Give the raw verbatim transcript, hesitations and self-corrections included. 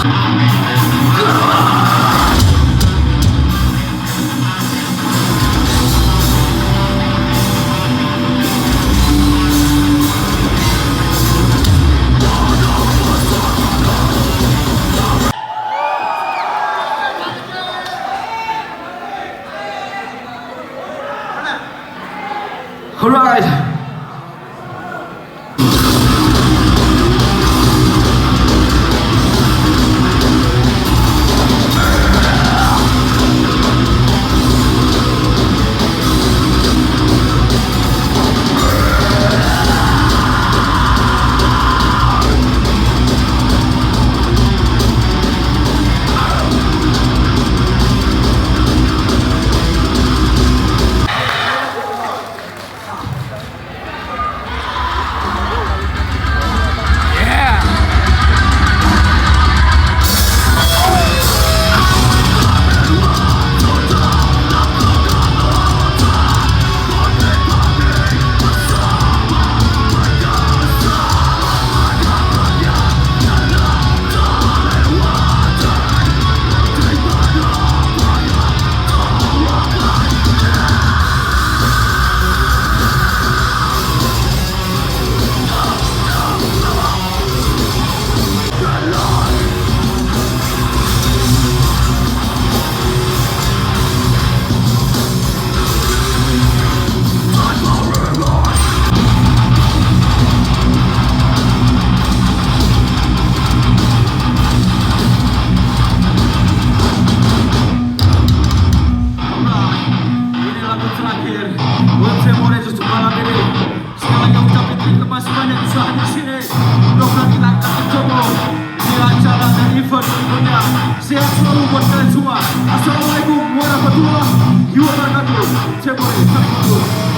Alright. Ini lagu terakhir buat saya, mulai justru malam ini. Sekali lagi ucapkan terima kasih banyak yang sudah hadir sini. Mudah-mudahan kita akan bertemu di acara dan event berikutnya. Sehat selalu buat kalian semua. Assalamualaikum warahmatullahi wabarakatuh. Saya Boris, sampai jumpa.